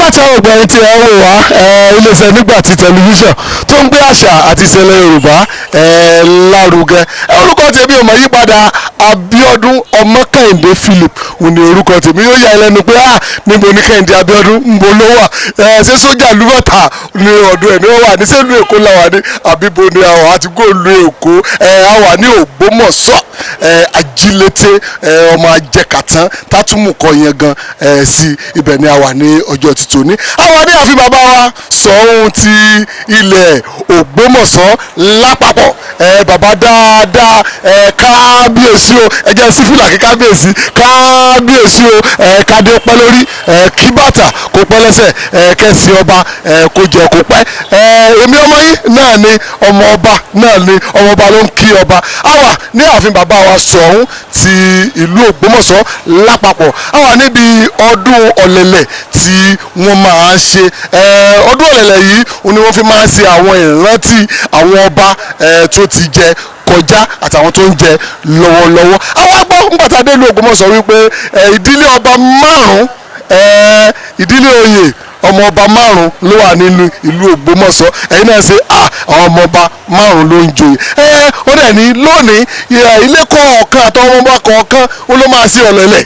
Láti àwọn ọ̀gbẹ́ni tí ẹ ń wò wá, iléeṣẹ́ Nígbàtí Tẹlifíṣàn tó ń gbé àṣà àti ìṣẹ̀lẹ̀ Yorùbá lárugẹ. Orúkọ tèmi ò mọ̀ yípadà, Abíọ́dún ọmọ Kẹ́hìndé Philip òun ni orúkọ tèmi. Yóò yà ẹ́ lẹ́nu pé, ah, níbo ni Kẹ́hìndé Abíọ́dún ń bo ló wà? Ṣé sójà lúbọ̀tà ní ọ̀dọ̀ ẹ̀ ní wọ́n wà ní sẹ́lú Èkó làwà ní àbíbo ni àwọn àti góòlù Èkó? A wà ní Ògbómọ̀ṣọ́, Ajílété, ọmọ ajẹkàtán tátúmùkọ yẹn gan sí ibẹ̀ ni a wà ní ọjọ́ títò ní. A wà ní ààfin bàbá wa Ṣọ̀ún ti ilẹ̀ Ògbómọ̀ṣọ́ lápapọ̀. Bàbá dáadáa, kábíyèsí o. Ẹ jẹ́ sí fìlà kí kábíyèsí, kábíyèsí o. Kádé pẹ́ lórí, kí bàtà kó pẹ́ lẹ́sẹ̀, kẹ́sì ọba kó jẹ kó pẹ́. Èmi ọmọ yín náà ni, ọmọ ọba náà ni, ọmọ ọba ló ń kí ọba. A wà ní ààfin bàbá wa Ṣọ̀ún ti ìlú Ògbómọ̀ṣọ́ lápapọ̀. A wà níbi ọdún ọ̀lẹ̀lẹ̀ tí wọ́n máa ń ṣe. Ọdún ọ̀lẹ̀lẹ̀ yìí ni wọ́n fi máa ń ṣe àwọn ìrántí àwọn ọba tó ti jẹ kọjá àtàwọn tó ń jẹ lọ́wọ́lọ́wọ́. Àwọn agbọ́ ńgbàtà dé ìlú Ògbómọ̀ṣọ́ wípé ìdílé ọba márùn-ún, ìdílé oyè ọmọ ọba márùn ló wà nínú ìlú Ògbómọ̀ṣọ́. Ẹ̀yin náà ṣe àwọn ọmọ ọba márùn ló ń joyè. Ó dẹ̀ ní lónìí ilé kọ̀ọ̀kan àtàwọn ọmọ ọba kọ̀ọ̀kan ó ló máa ṣe ọ̀lẹ̀lẹ̀.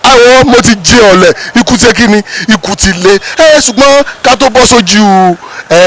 Àwọn mo ti jẹ ọ̀lẹ̀, ikú ti kí ni, ikú ti lé. Ṣùgbọ́n ká tó bọ́ sójú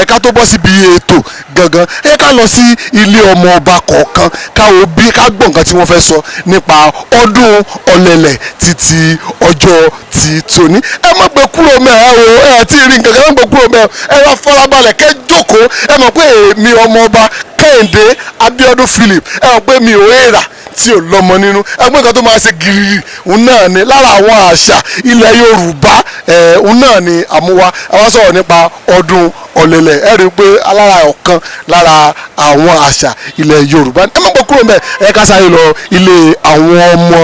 ká tó bọ́ síbi ètò gangan, ká lọ sí ilé ọmọ ọba kọ̀ọ̀kan, káwo bí ká gbọ́ nǹkan tí wọ́n fẹ́ sọ nípa ọdún ọ̀lẹ̀lẹ̀ títí ọjọ́ ti tòní. Ẹ má gbé kúrò mẹ́ ẹ o, ẹ tí ì rí nǹkan kan, ẹ má gbé kúrò mẹ́ ẹ, wá farabalẹ̀ kẹ́ jókòó. Ẹ mọ̀ pé èmi ọmọ ọba Kẹ́hìndé Abíọ́dún Philip, ẹ mọ̀ pé mi ò èèrà tí ò lọ́mọ nínú. Ẹgbẹ́ nǹkan tó máa ṣe giriri òun náà ni lára àwọn àṣà ilẹ̀ Yorùbá, òun náà ni àmúwá. Àwa sọ̀rọ̀ nípa ọdún ọ̀lẹ̀lẹ̀, ẹ rí i pé alára ọ̀kan lára àwọn àṣà ilẹ̀ Yorùbá. Ẹ má gbọ́ kúrò mẹ́ ẹ, ká sáré lọ ilé àwọn ọmọ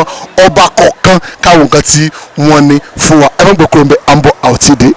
ọba kọ̀ọ̀kan káwọn nǹkan tí wọ́n ní fún wa. Ẹ má gbọ́ kúrò mẹ́, à ń bọ̀ àwòtí dé.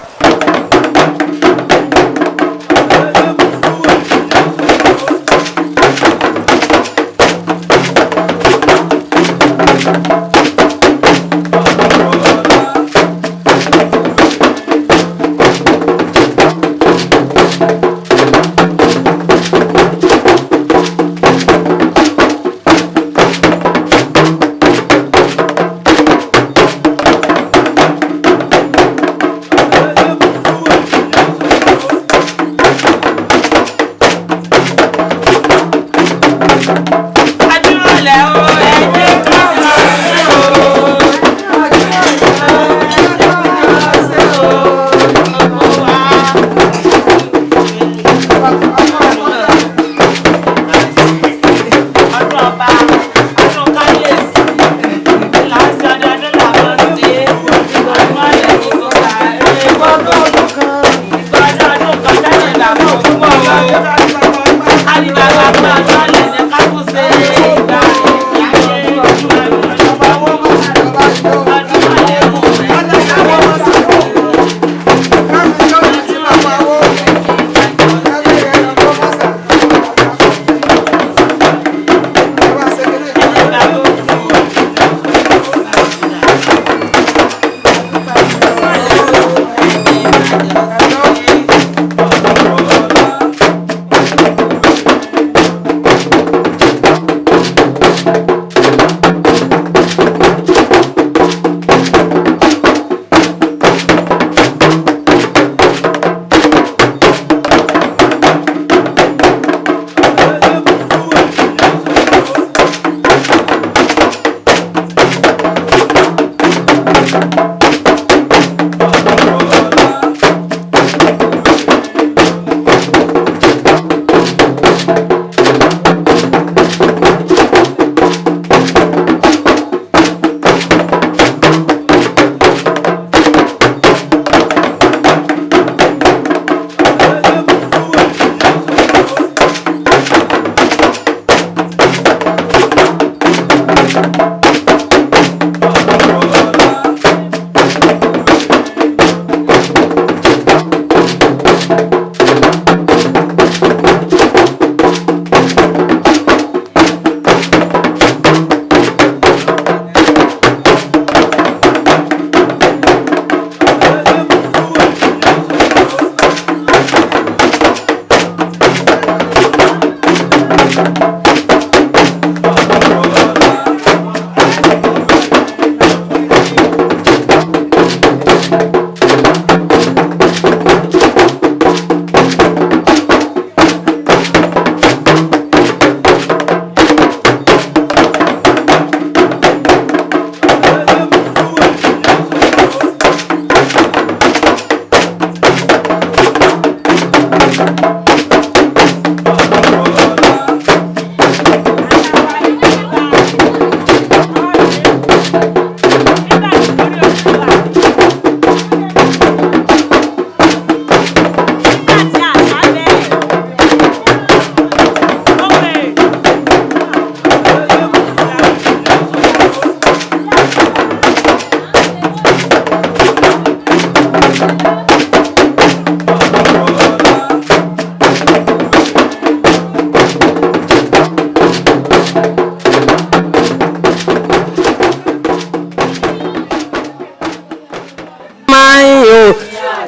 Máa ń o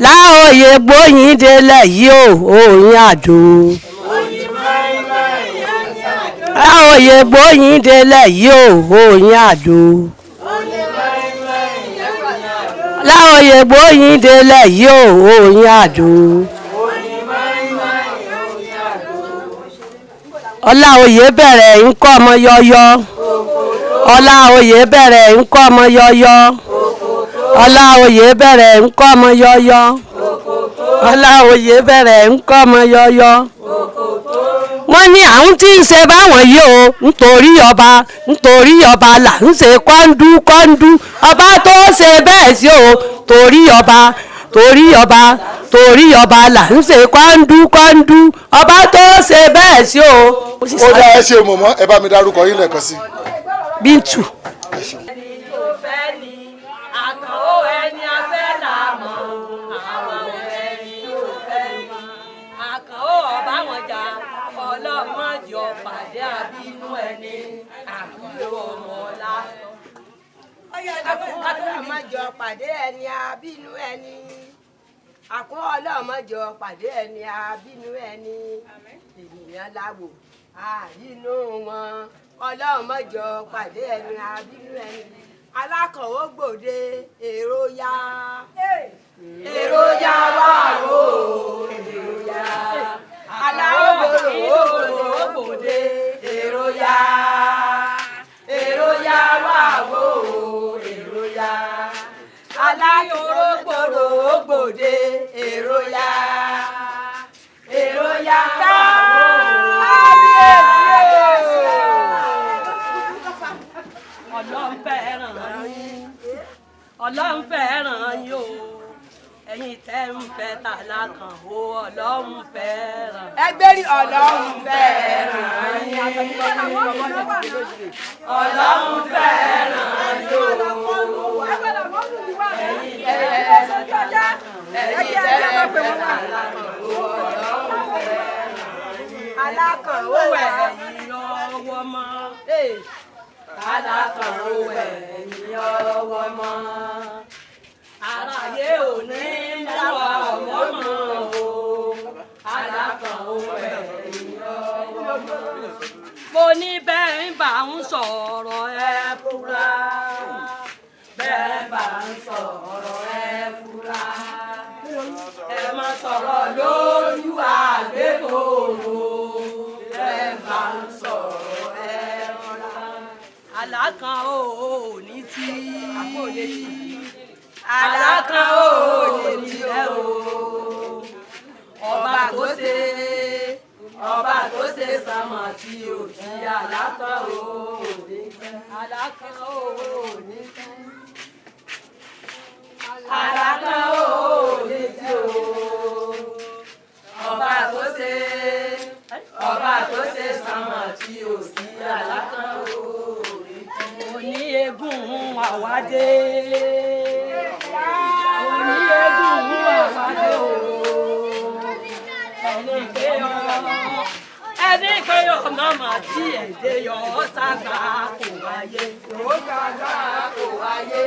láòyè gbóyin délẹ̀ yìí o, òyìn àdó. Láòyè gbóyin délẹ̀ yìí o, òyìn àdó. Láòyè gbóyin délẹ̀ yìí o, òyìn àdó. Ọláòyè bẹ̀rẹ̀ ńkọ́ ọmọ yọyọ. Ọláòyè bẹ̀rẹ̀ ńkọ́ ọmọ yọyọ. Ọláòyè bẹ̀rẹ̀ ńkọ́ ọmọ yọyọ. Ọláòyè bẹ̀rẹ̀ ńkọ́ ọmọ yọyọ. Wọ́n ní àwọn tí ń ṣe báwọn yìí o, nítorí ọba, nítorí ọba là ń ṣe kọ́ńdú kọ́ńdú. Ọba tó ṣe bẹ́ẹ̀ sí o, torí ọba, torí ọba, torí ọba là ń ṣe kọ́ńdú kọ́ńdú. Ọba tó ṣe bẹ́ẹ̀ sí o. Ó dá, ẹ ṣe mọ̀mọ́, ẹ bá mi dárúkọ yín lẹ́ẹ̀kan sí. Bíntù. Fẹ́ ni àkànó ẹni afẹ́ là mọ̀, àwọn ẹni ò fẹ́ ni àkànó ọba wọn jà, ọlọ́mọdé ọ̀pàdé àbínú ẹni àkànó ọmọọlá. Ọlọ́mọjọ pàdé ẹni abínú ẹni, àkó ọlọ́mọjọ pàdé ẹni abínú ẹni, ènìyàn láwò àrínú wọn, ọlọ́mọjọ pàdé ẹni abínú ẹni. Alákọ̀wé gbòde èrò ya, èrò ya wà ó, èrò ya aláwòrò gbòde èrò ya, èrò ya wà ó, èrò ya aláwòrò gbòde èrò ya, èrò ya kábíyèsí. Ọlọ́run fẹ́ràn yín, Ọlọ́run fẹ́ràn yín o, ẹ̀yin tẹ́ ń fẹ́ tàlà kan o, Ọlọ́run fẹ́ràn. Ẹgbẹ́ ní Ọlọ́run fẹ́ràn yín. Ọlọ́run fẹ́ràn yín o, ẹ̀yin tẹ́ ń fẹ́ tàlà kan o, Ọlọ́run fẹ́ràn yín. Alákànwó Owó ẹ̀yìn ọwọ́ mọ́. Alákànwó ẹ̀yìn ọwọ́ mọ́. Aráyé ò ní mú ọwọ́ mọ́ o. Alákànwó ẹ̀yìn ọwọ́ mọ́. Mo ní bẹ́ẹ̀ ń bá ń sọ̀rọ̀ ẹ fura. Bẹ́ẹ̀ bá ń sọ̀rọ̀ ẹ fura. Ẹ má sọ̀rọ̀ lójú àgbékòrò. Bẹ́ẹ̀ bá ń sọ̀rọ̀ ẹ fura. Àlákàn ò ní tí. Àlákàn ò ní tí ẹ o. Ọba tó ṣe, ọba tó ṣe sánmọ̀ tí ò tí, àlákàn ò ní tẹ́. Àlákàn ò ní tẹ́. Àlákàn ò ní tí o. Ọba tó ṣe, ọba tó ṣe sánmọ̀ tí ò sí, àlákàn ò ní tí. Òní eégún àwádé. Òní eégún àwádé o. Ẹni pé ọ, ẹni pé ọmọ mà tí èdè yọ ọ́ ságbá kò wáyé. Yóò ságbá kò wáyé.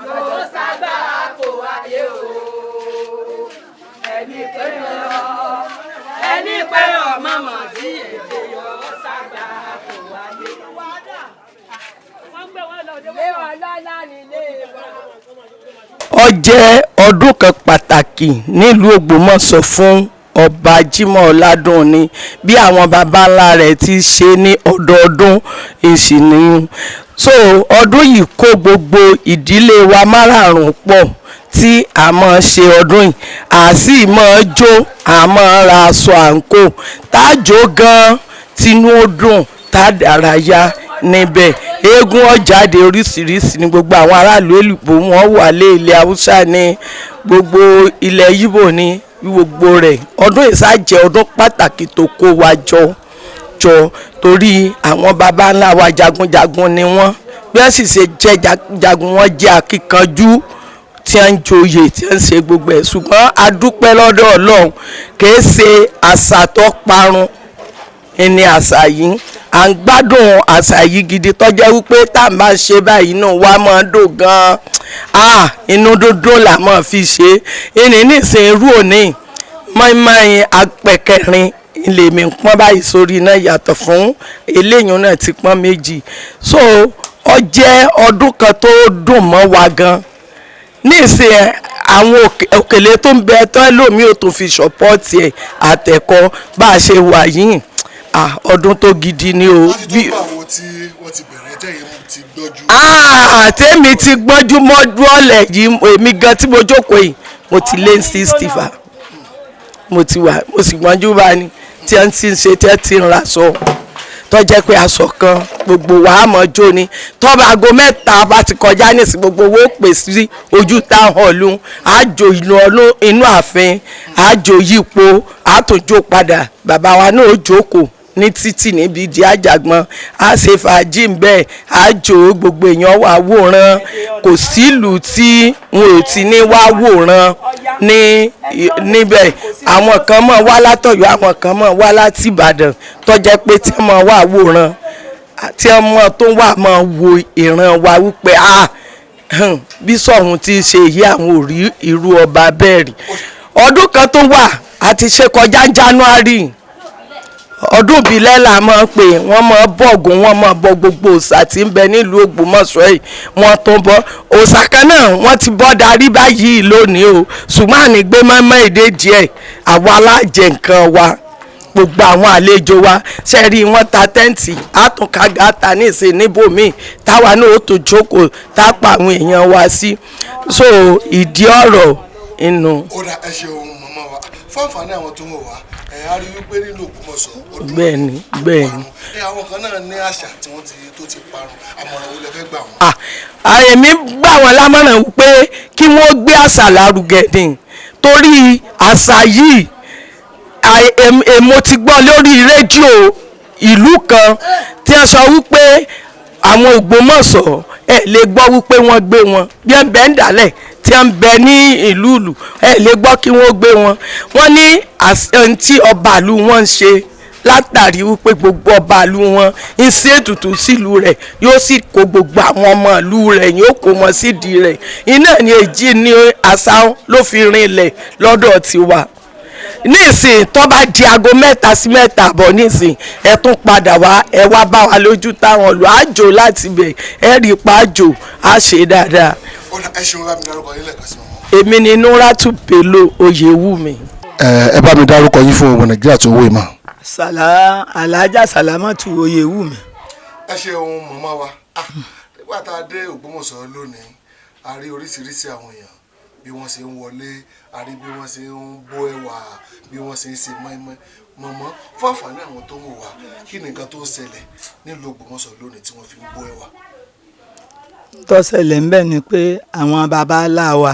Yóò ságbá kò wáyé o. Ẹni pé ọ, Ẹni pé ọmọ mà tí èdè yọ ọ́ ságbá kò wáyé. Ilé ọlọ́lá nílé wa. Ó jẹ́ ọdún kan pàtàkì nílùú Ògbómọ̀ṣọ́ fún Ọba Jimoh Ọládùnní, bí àwọn baba ńlá rẹ̀ ti ṣe ní ọdọọdún èsì nìyẹn. So ọdún yìí kó gbogbo ìdílé wa márààrún pọ̀ tí a máa ṣe ọdún yìí, a sì máa jó, a máa ra aṣọ àǹkó tá a jó gan-an, tinú ó dùn, tá a dárayá níbẹ̀. Eégún ọ̀jáde oríṣiríṣi ní gbogbo àwọn aráàlú èlùbọ́ wọn wà lé ilẹ̀ Haúsá ní gbogbo ilẹ̀ Yíbò ní gbogbo rẹ̀. Ọdún ìsá jẹ́ ọdún pàtàkì tó kó wa jọ jọ, torí àwọn baba ńlá wa jagunjagun ni wọ́n. Bí wọ́n sì ṣe jẹ́ jagunjagun, wọ́n jẹ́ akíkanjú. Tí tí wọ́n ń joyè, tí wọ́n ń ṣe gbogbo ẹ̀. Ṣùgbọ́n a dúpẹ́ lọ́dọ̀ Ọlọ́run, kìí ṣe àṣà tó parun ní àṣà yìí. À ń gbádùn àṣà yìí gidi, tó jẹ́ wípé tá à ń bá ṣe báyìí, inú wa máa ń dùn gan-an. Ah, inú dúndùn là máa fi ṣe ìní nísìnyí. Irú òní, mọ́ínmọ́ín apẹ̀kẹrin lèmi ń pọ́n báyìí sórí iná, yàtọ̀ fún eléyìí náà ti pọ́n méjì. So ó jẹ́ ọdún kan tó dùn mọ́ wa gan nísìnyí. Àwọn òkèlè tó ń bẹ tó lómi ò tó fi support ẹ̀, àtẹ̀kọ́ bá a ṣe wà yìí. Ah, ọdún tó gidi ni o. Láti tó gbà wo tí wọ́n ti bẹ̀rẹ̀ tẹ̀yìn ti gbọ́jú? Ah, tèmi ti gbọ́njú mọ́jú ọ̀lẹ̀ yìí. Èmi gan tí mo jókòó yìí, mo ti lé 60 fa mo ti wà, mo sì gbọ́njú bá ní tí wọ́n ti ń ṣe, tí wọ́n ti ń ra aṣọ tó jẹ́ pé aṣọ kan gbogbo wa á mọ̀ jó ni. Tọ́ba aago 3 bá ti kọjá nísìn, gbogbo owó pè sí ojú town hall, àjò inú ọlọ́ inú ààfin, àjò yípo, àtòjó padà. Bàbá wa náà ó jókòó ní títì níbi ìdí àjàgbọ́n, á ṣe fàájì ń bẹ́ẹ̀, àjò gbogbo èèyàn wà wòran. Kò sílùú tí wọn ò ti ní wá wòran ní níbẹ̀. Àwọn kan mọ̀ wá látọ̀yọ́, àwọn kan mọ̀ wá láti Ìbàdàn, tó jẹ́ pé tí wọ́n wà wòran, tí wọ́n tó wà máa wo ìran wa wípé, ah, bí Ṣọ̀ún ti ṣe yí, àwọn ò rí irú ọba bẹ́ẹ̀ rí. Ọdún kan tó wà àti ṣe kọjá January, ọdún ìbílẹ̀ là máa ń pè. Wọ́n máa bọ̀gùn, wọ́n máa bọ gbogbo òòṣà tí ń bẹ nílùú Ògbómọ̀ṣọ́ yìí. Wọ́n tó ń bọ òòṣà kan náà, wọ́n ti bọ́ darí báyìí lónìí o. Ṣùgbọ́n àní gbé mọ́mọ́ èdè díẹ̀, àwa alájẹ nǹkan wa, gbogbo àwọn àlejò wa ṣe rí wọ́n ta tent, àtúnkágá ta ní ìsìn níbòmíì táwa náà ó tó jókòó tá a pa àwọn èèyàn wa sí. So ìdí ọ̀rọ̀ inú. Ó dà, ẹ ṣeun, màmá wa. Fún àǹfààní àwọn tó ń wò wá, ẹ á rí wípé nílùú Ògbómọ̀ṣọ́, ọdún Bẹ́ẹ̀ni, bẹ́ẹ̀ni. ẹ àwọn kan náà ní àṣà tí wọ́n ti tó ti parun. Àmọ̀ràn wo lẹ fẹ́ gbà wọ́n? Ah, èmi gbà wọ́n lámọ̀ràn wípé kí wọ́n gbé àṣà lárugẹ ni, torí àṣà yìí, mo ti gbọ́ lórí rédíò ìlú kan tí wọ́n sọ wípé àwọn Ògbómọ̀ṣọ́, ẹ lè gbọ́ wípé wọ́n gbé wọn bí wọ́n bẹ ń dálẹ̀, tí wọ́n bẹ ní ìlú ìlú, ẹ lè gbọ́ kí wọ́n gbé wọn. Wọ́n ní ohun tí ọba ìlú wọn ń ṣe, látàrí wípé gbogbo ọba ìlú wọn ń ṣe ètùtù sílùú rẹ̀, yóò sì kó gbogbo àwọn ọmọ ìlú rẹ̀, yóò kó wọn sídìí rẹ̀. Iná ní èjì ní àṣà ló fi rinlẹ̀ lọ́dọ̀ tiwa nísìn. Tó bá di aago 3 sí 3:30 nísìn, ẹ tún padà wá, ẹ wá bá wa lójú táwọn lò àjò láti bẹ̀. Ẹ rí i pa àjò á ṣe dáadáa. Ó dà, ẹ ṣeun. Bá mi dárúkọ yín lẹ́ẹ̀kan sí, màmá. Èmi ni Nuratu Bello Oyèwùmí. Ẹ bá mi dárúkọ yín fún ọmọ Nàìjíríà tó wò mọ́. Sàlá Alájà Sàlámọ́tù Oyèwùmí. Ẹ ṣeun, màmá wa. Ah, nígbà tá a dé Ògbómọ̀ṣọ́ lónìí, a rí oríṣiríṣi àwọn èèyàn bí wọ́n ṣe ń wọlé, a rí bí wọ́n ṣe ń bó ẹ̀wà, bí wọ́n ṣe ń ṣe mọ́ínmọ́ín. Mọ̀mọ́, fún àǹfààní àwọn tó ń wò wá, kí ni nǹkan tó ń ṣẹlẹ̀ nílùú Ògbómọ̀ṣọ́ lónìí tí wọ́n fi ń bó ẹ̀wà? Tó ṣẹlẹ̀ ń bẹ̀ ni pé àwọn baba ńlá wa,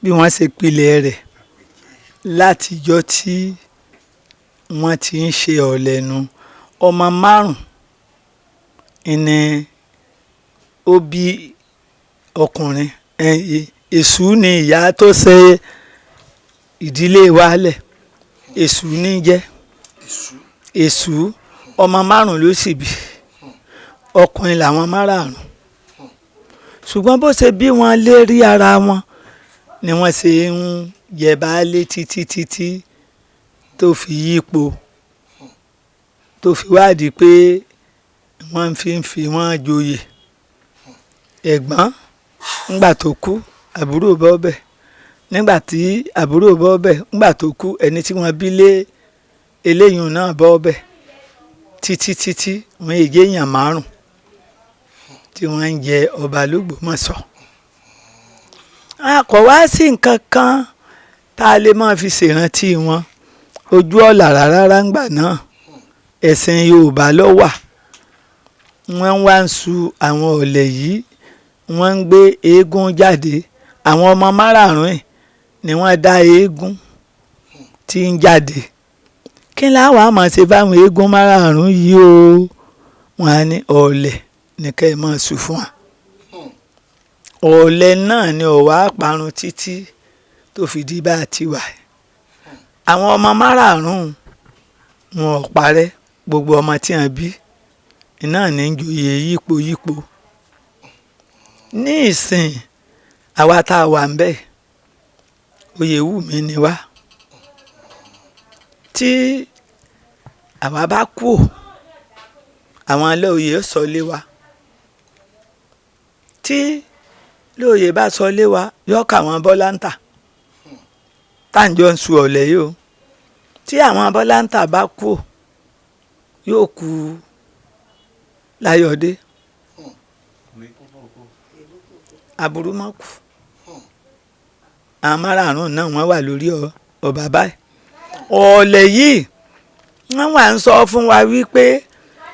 bí wọ́n ṣe pilẹ̀ rẹ̀ látijọ́ tí wọ́n ti ń ṣe ọ̀lẹ́nu, ọmọ márùn-ún ni ó bí ọkùnrin. Èṣù ni ìyá tó ṣe ìdílé wa lẹ̀, Èṣù ní jẹ́ Èṣù. Ọmọ márùn-ún ló sì bí, ọkùnrin làwọn márààrún. Ṣùgbọ́n bó ṣe bí wọn lérí ara wọn ni wọ́n ṣe ń jẹ baálé títí títí tó fi yípo, tó fi wádìí pé wọ́n fi ń fi wọ́n joyè. Ẹ̀gbọ́n ńgbà tó kú, àbúrò bọ́ bẹ̀. Nígbà tí àbúrò bọ́ bẹ̀, ńgbà tó kú, ẹni tí wọ́n bí lé eléyìí náà bọ́ bẹ̀, títí títí wọ́n èjé èèyàn márùn tí wọ́n ń jẹ ọba l'Ógbómọ̀ṣọ́. A kò wá sí nǹkan kan tá a lè máa fi ṣèrántí wọn. Ojú ọ̀là rárá ńgbà náà, ẹ̀sìn Yorùbá ló wà. Wọ́n wá ń su àwọn ọ̀lẹ̀ yìí, wọ́n ń gbé eégún jáde. Àwọn ọmọ márààrún ẹ̀ ni wọ́n dá eégún tí ń jáde. Kí láwa máa ṣe fáwọn eégún márààrún yìí o? Wọ́n á ní ọ̀lẹ̀ ní kẹ́ ẹ máa sùn fún wa. Ọ̀lẹ náà ni ọ̀wá parun títí tó fi di bá a ti wà. Àwọn ọmọ márààrún wọn ò parẹ́, gbogbo ọmọ tí wọ́n bí iná ní í joyè yípo yípo. Ní ìsìn àwa tá a wà ń bẹ̀, Oyèwùmí ni wá. Tí àwa bá kú ò, àwọn olóyè ó sọ lé wa. Tí lóye bá sọ lé wa, yọ ká àwọn bọ́láńtà tá à ń jọ ń su ọ̀lẹ́ yìí o. Tí àwọn bọ́láńtà bá kú ò, yóò kú Láyọ̀dé, aburú má kú. Àwọn márààrún náà wọ́n wà lórí ọba báyìí. Ọ̀lẹ́ yìí wọ́n wà ń sọ fún wa wípé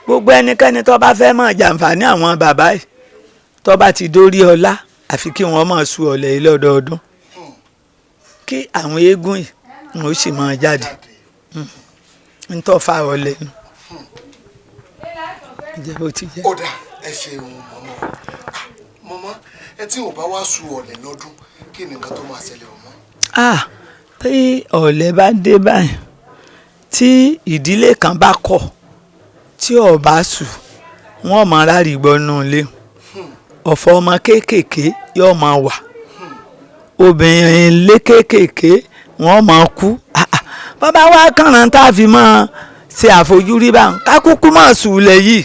gbogbo ẹnikẹ́ni tó bá fẹ́ máa jàǹfààní àwọn bàbá yìí, tó bá ti dórí ọlá, àfi kí wọ́n máa su ọ̀lẹ́ yìí lọ́dọọdún, kí àwọn eégún yìí wọn ó sì máa jáde. Ń tọ́ fa ọ̀lẹ́ nu jẹ́ bó ti jẹ́. Ó dà, ẹ ṣeun mọ̀mọ́. Mọ̀mọ́, ẹ tí ò bá wá su ọ̀lẹ̀ lọ́dún, kí ni nǹkan tó máa ṣẹlẹ̀ mọ̀mọ́? Ah, tí ọ̀lẹ bá dé báyìí, tí ìdílé kan bá kọ̀ tí ò bá sùn, wọ́n máa rárí gbọ́nú ilé. Ọ̀fọ̀ ọmọ kéékèèké yóò máa wà, obìnrin ilé kéékèèké wọ́n máa kú. Bàbá wa kànáà tá a fi máa ṣe àfojúrí bá ń kákúkú máa sùn lẹ̀ yìí,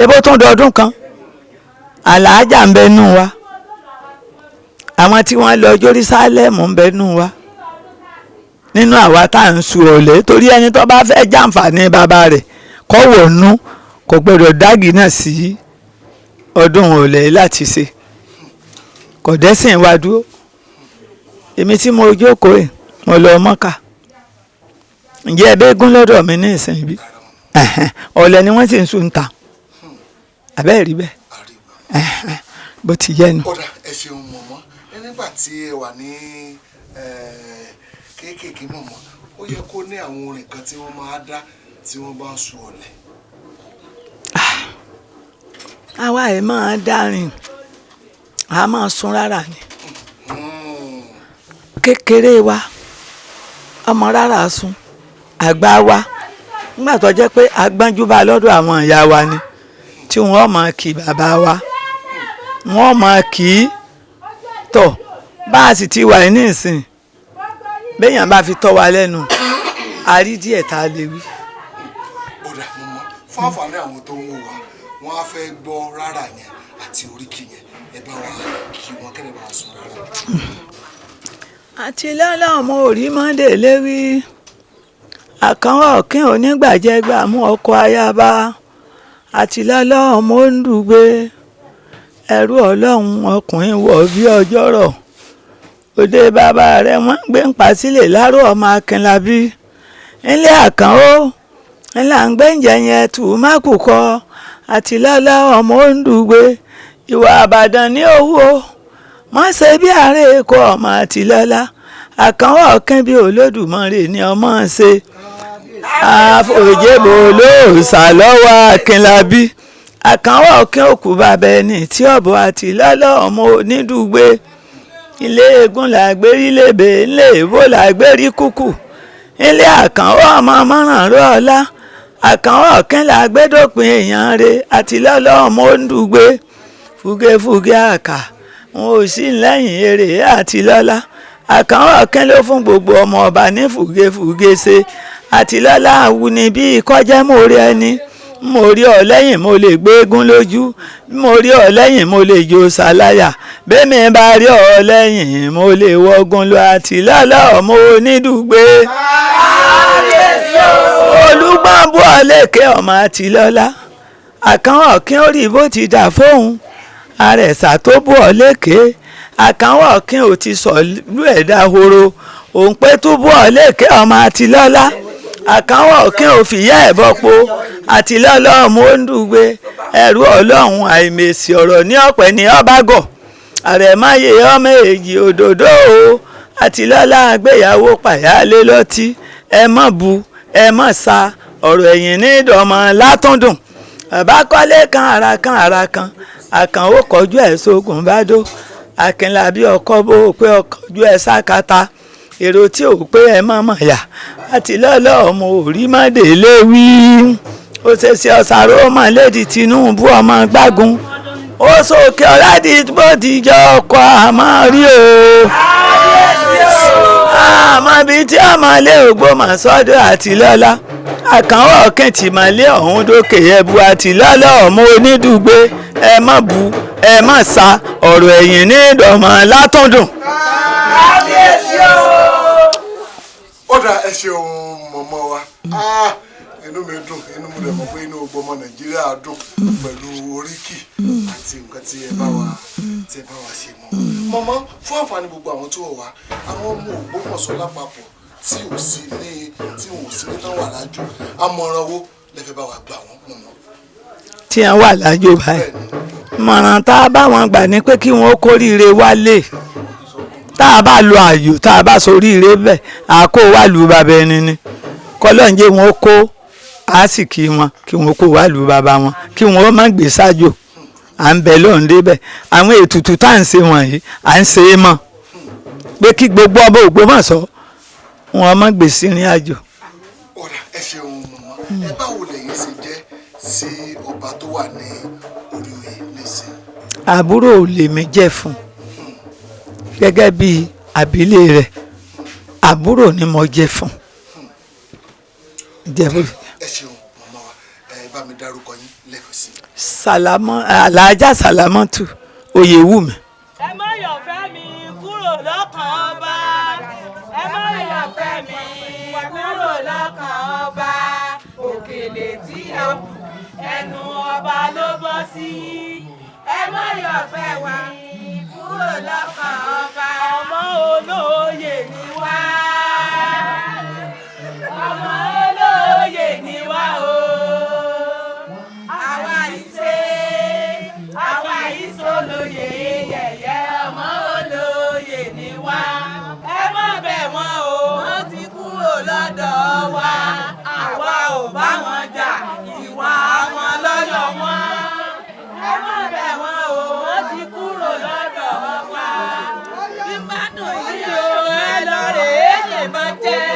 ebó tún dọdún kan. Àlàájá ń bẹ nù wa, àwọn tí wọ́n lọ Jerúsálẹ́mù ń bẹ nù wa nínú àwa tá à ń su ọ̀lẹ́, torí ẹni tó bá fẹ́ jàǹfààní bàbá rẹ̀ kọ́ wọ̀nú kò gbọ́dọ̀ dágì náà sí ọdún ọ̀lẹ́ láti ṣe kò dẹ́sìn wa dúró. Èmi tí mo jókòó ẹ̀, mo lọ Mọ́kà. Ǹjẹ́ ẹ bẹ́ẹ̀ gún lọ́dọ̀ mi ní ìsìn bí ọ̀lẹ́ ni wọ́n sì ń sùn ta àbẹ́ẹ̀ rí bẹ́ẹ̀ bó ti yẹ nu. Ó dà, ẹ ṣeun mọ̀mọ́. Ẹ nígbà tí ẹ wà ní kéékèèké mọ̀mọ́, ó yẹ kó ní àwọn orin kan tí wọ́n máa dá tí wọ́n bá ń su ọ̀lẹ̀. Àwa ẹ̀ máa dárin, a máa sun rárá ni. Kékeré wa, ọmọ rárá sun àgbà wa, nígbà tó jẹ́ pé agbọ́njú bá lọ́dọ̀ àwọn ìyá wa ni, tí wọ́n máa kí bàbá wa, wọ́n máa kì í tọ̀. Bá a sì ti wà ní ìsìn, béèyàn bá fi tọ́ wa lẹ́nu, a rí díẹ̀ tá a lè wí. Ó dà mọ̀mọ́, fún àǹfààní àwọn tó ń wò wá, wọ́n á fẹ́ gbọ́ rárá yẹn àti oríkì yẹn. Ẹ bá wa kí wọn kẹ́lẹ́ bá wa sùn rárá. Àti lọ́lá ọmọ òrí mọ́ndé lérí àkànwọ́ ọ̀kín onígbàjẹ́gbà mú ọkọ̀ ayaba, àti lọ́lá ọmọ òǹdùgbé ẹrú ọlọ́run ọkùnrin wọ̀ bí ọjọ́rọ̀ òde bàbá rẹ̀ wọ́n ń gbé ń pa sílẹ̀ láró ọmọ akínlábí ńlẹ̀ àkànó ńlá ń gbẹ́ǹjẹ̀ yẹn tù má kù kọ́. Àti lọ́lá ọmọ òǹdùgbé ìwà àbàdàn ní owó má ṣe bí àárẹ̀ èkó ọmọ àtìlọ́lá àkànwọ́ ọ̀kín bí olódùmarè ni ọmọ ṣe àfòjébò olóòṣà lọ́wọ́ akínlábí àkànwọ́ ọ̀kín òkú bàbá ẹni tí ọ̀bọ àtìlọ́lá ọmọ onídùúgbé ilé eégún làgbérí lébè, ilé ìbò làgbérí kúkù, ilé àkànwọ́ ọmọ mọ́rànrọ́ ọlá àkànwọ́ ọ̀kín làgbédòpin èèyàn re àtìlọ́lá ọmọ onídùúgbé fúgẹ́fúgẹ́ àkà wọn ò sí lẹ́yìn eré àtìlọ́lá àkànwọ́ ọ̀kín ló fún gbogbo ọmọ ọba ní fúgẹ́fúgẹ́ ṣe. Àtìlọ́lá àwù ni bí kọjá mo rí ẹni mo rí ọ lẹ́yìn, mo lè gbégún lójú, mo rí ọ lẹ́yìn, mo lè jó ṣàlàyà bẹ́ẹ̀mi bá rí ọ lẹ́yìn, mo lè wọgùn lọ. Àtìlọ́lá ọmọ onídùúgbé olùgbọ́n bú ọ lẹ́kẹ́ ọmọ àtìlọ́lá àkànwọ́ ọ̀kín ó rí bó ti dà fóun àrẹ̀sà tó bú ọ lẹ́kẹ́. Àkànwọ́ ọ̀kín ò ti sọ lú ẹ̀dá horo òun pé tó bú ọ lẹ́kẹ́ ọmọ àtìlọ́lá àkànwọ́ ọ̀kín ò fìyà ẹ̀ bọ́po. Àtìlọ́lá ọmọ òǹdùgbé ẹ̀rú ọlọ́run àìmèsì ọ̀rọ̀ ní ọ̀pẹ ní ọ̀bágọ̀ àrẹ̀máyé ọmọ èjì òdòdó o. Àtìlọ́lá àgbéyàwó pàyálé lọ́tí, ẹ mọ̀ bu ẹ mọ̀ sa ọ̀rọ̀ ẹ̀yìn ní ìdọ̀mọ̀ látúndùn. Bàbá kọ́lé kan ara kan ara kan Àkànó kọjú ẹ̀ sógun bá dó. Akínlábí ọkọ bó o pé ọkọjú ẹ̀ sákàtà. Èrò tí ò pé ẹ mọ̀mọ̀ yà àti lọ́lọ́ ọmọ òrí mọ́délé wí. Ó ṣe ṣe ọ̀sàrò ọmọ lédi Tinubu ọmọ gbágun. Ó sókè ọ̀làdì bó ti jọ ọkọ̀ àmọ́ rí o. Àmọ́ bíi tí ọmọlé Ògbómọ̀ṣọ́dọ̀ àti lọ́lá. Àkànwọ́ ọ̀kẹ́ntìmọ̀lé ọ̀hún dókè ẹ̀bù àti lọ́lá ọmọ onídùúgbé ẹ má bu ẹ má sa ọ̀rọ̀ ẹ̀yìn ní ìdọ̀mọ̀ látọ̀dùn. Ó dà, ẹ ṣeun mọ̀mọ́ wa. Ah, inú mi dùn, inú mi dẹ̀ mọ̀ pé inú gbogbo ọmọ Nàìjíríà dùn pẹ̀lú oríkì àti nǹkan tí ẹ bá wa ṣe mọ́. Mọ̀mọ́, fún àǹfààní gbogbo àwọn tó wọ̀ wá, àwọn ọmọ Ògbómọ̀ṣọ́ lápapọ̀ tí ò sí ní tán wà lájò, àmọ̀ràn wo lẹ fẹ́ bá wa gbà wọ́n, mọ̀mọ́? Tí wọ́n wà lájò báyìí, mọ̀ràn tá a bá wọn gbà ní pé kí wọ́n kóríire wálé. Tá a bá lo àyò, tá a bá soríire bẹ́ẹ̀, àkó wà lù bàbá ẹni ni. Kọlọ́njẹ́ wọn kó àásìkí wọn, kí wọn kó wà lù bàbá wọn, kí wọn má gbé sájò. À ń bẹ lóun débẹ̀. Àwọn ètùtù tá à ń ṣe wọ̀nyí, à ń ṣe é mọ̀ pé kí gbogbo ọba Ògbómọ̀ṣọ́ wọn má gbé sí ìrìn àjò. Ó dà, ẹ ṣeun mọ̀mọ́. Ẹ báwo lẹ̀yin ṣe jẹ́ sí ọba tó wà ní orí oyè nísìn? Àbúrò lèmi jẹ́ fún, gẹ́gẹ́ bí àbílẹ̀ rẹ̀. Àbúrò ni mo jẹ́ fún jẹ́ fún. Ẹ ṣeun mọ̀mọ́ wa. Ẹ bá mi dárúkọ yín lẹ́ẹ̀kan sí i. Sàlámọ́, Alájà Sàlámọ́tù Oyèwùmí. Ẹ má yọ̀ fẹ́ mi kúrò lọ́kàn ọba. Ẹ má yọ̀ fẹ́ mi kúrò lọ́kàn ọba. Òkèlè tí a bù, ẹnu ọba ló bọ́ sí. Ẹ má yọ̀ fẹ́ wa kúrò lọ́kàn ọba. Ọmọ olóyè ni wá, ọmọ olóyè ni wá o. Àwa ìṣe, àwa ìṣolóyè yẹ̀yẹ́. Ọmọ olóyè ni wá. Ẹ má bẹ̀ wọ́n o, wọ́n ti kúrò lọ́dọ̀ wa. Àwa ò bá wọn jà, ìwà wọn lọ́yọ̀ wọn. Ẹ má bẹ̀ wọ́n o, wọ́n ti kúrò lọ́dọ̀ wa. Bí bá dùn yìí o, ẹ lọ rèé lè má jẹ́.